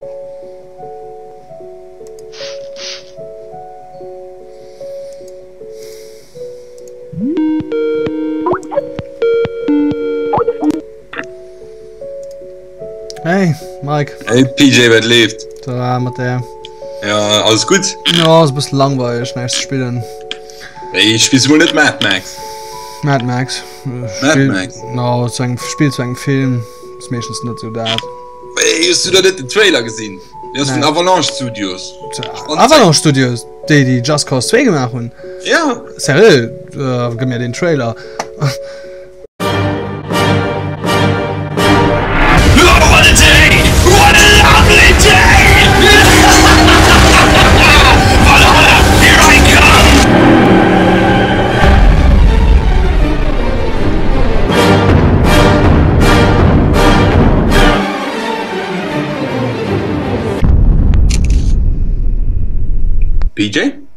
Hey Mike. Hey PJ, wat leeft? Ça va mat der? Ja, alles gutt? Ja, ass e bëssen langweileg, näischt ze spillen. Hey, spills du mol net Mad Max? Mad Max? Mad Max? No, zu engem Spill zu engem Film ass meeschtens net sou dat. Hey, hues du da net den Trailer gesinn? Deen ass vun Avalanche Studios. Avalanche Studios? Déi, déi Just Cause 2 gemaach hunn? Ja. Seriö? Gëff mir den Trailer. PJ?